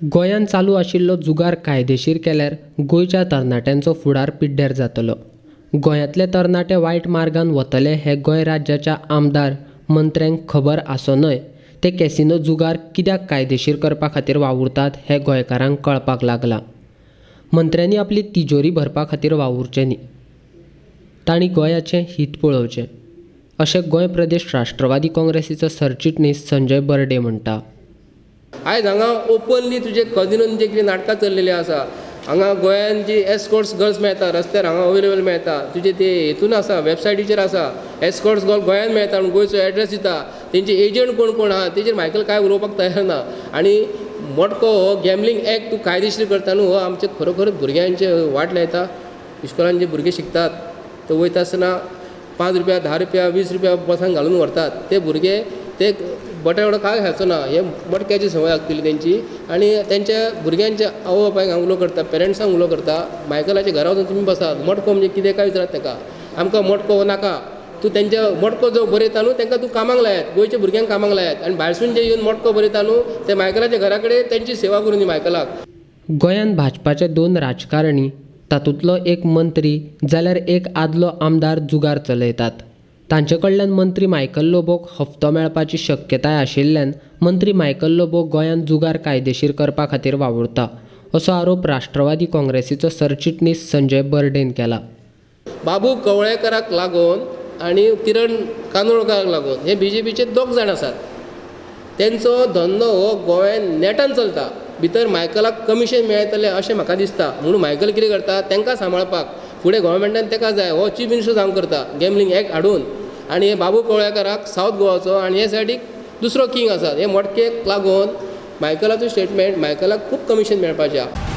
गोंयांत चालू आशिल्लो जुगार कायदेशीर केल्यार गोंयच्या तरणाट्यांचो फुडार पिड्ड्यार जातलो. गोंयांतले तरणाटे वायट मार्गान वतले हें गोंय राज्याच्या आमदार, मंत्र्यांक खबर आसोनय ते कॅसिनो जुगार कित्याक कायदेशीर करपा खातीर वावुरतात हें गोंयकारांक कळपाक लागलां. मंत्र्यांनी आपली तिजोरी भरपा खातीर वावुरचें न्ही, तांणी गोंयाचें हीत पळोवचें, अशें गोंय प्रदेश राष्ट्रवादी काँग्रेसीचो सरचिटणीस संजय बर्डे म्हणटा. आयज हांगा ओपनली तुजे कजिनोन जे कितें नाटकां चल्लेलीं आसा, हांगा गोंयान जी एस्कॉर्ट्स गर्ल्स मेळटा रस्त्यार हांगा अवेलेबल मेळटा, तुजे ते हेतून आसा वेबसायटीचेर आसा एस्कॉर्ट्स गर्ल गोंयान मेळटा म्हूण गोंयचो एड्रेस दिता, तेंचे एजंट कोण कोण आहा तेजेर मायकल कांय उलोवपाक तयार ना. आनी मटको हो गॅमलींग एक्ट तूं कायदेशीर करता न्हू, हो आमचे खरोखर भुरग्यांचे वाट लायता. इस्कोलान जे भुरगे शिकतात ते वयता आसतना 5 रुपया, 10 रुपया, 20 रुपया बोल्सान घालून व्हरतात, ते भुरगे ते बटाट वडो कांय खावचो ना, हे मटक्याची संवय लागतली तेंची. आनी तेंच्या भुरग्यांच्या आवय बापायक हांव उलो करता, पेरंट्सांक उलो करता, मायकलाच्या घरा वचून तुमी बसात, मटको म्हणजे कितें काय विचारात तेका, आमकां मटको नाका, तूं तेंच्या मटको जो बरयता न्हू तेंकां तूं कामाक लायात, गोंयच्या भुरग्यांक कामाक लायात, आनी भायरसून जे येवन मटको बरयता न्हू ते मायकलाच्या घरा कडेन तेंची सेवा करूं दी मायकलाक. गोंयांत भाजपाचे 2 राजकारणी, तातूंतलो एक मंत्री जाल्यार एक आदलो आमदार जुगार चलयतात. तांचे कडल्यान मंत्री मायकल लोबोक हप्तो मेळपाची शक्यताय आशिल्ल्यान मंत्री मायकल लोबो गोंयांत जुगार कायदेशीर करपा खातीर वावुरता, असो आरोप राष्ट्रवादी काँग्रेसीचो सरचिटणीस संजय बर्डेन केला. बाबू कवळेकराक लागून आनी किरण कांदोळकाराक लागून हे बीजेपीचे 2 जाण आसात, तेंचो धंदो हो गोंयांत नेटान चलता. भितर मायकलाक कमिशन मेळटलें अशें म्हाका दिसता, म्हणून मायकल कितें करता तेंकां सांबाळपाक फुडें गव्हर्मेंटान तेका जाय, हो चीफ मिनिस्टर जावंक करता गॅमलींग एक्ट हाडून, आनी हे बाबू कवळेकराक सावथ गोवाचो आनी हे सायडीक दुसरो किंग आसा. हे मटकेक लागून मायकलाचो स्टेटमेंट, मायकलाक खूब कमिशन मेळपाचें आहा.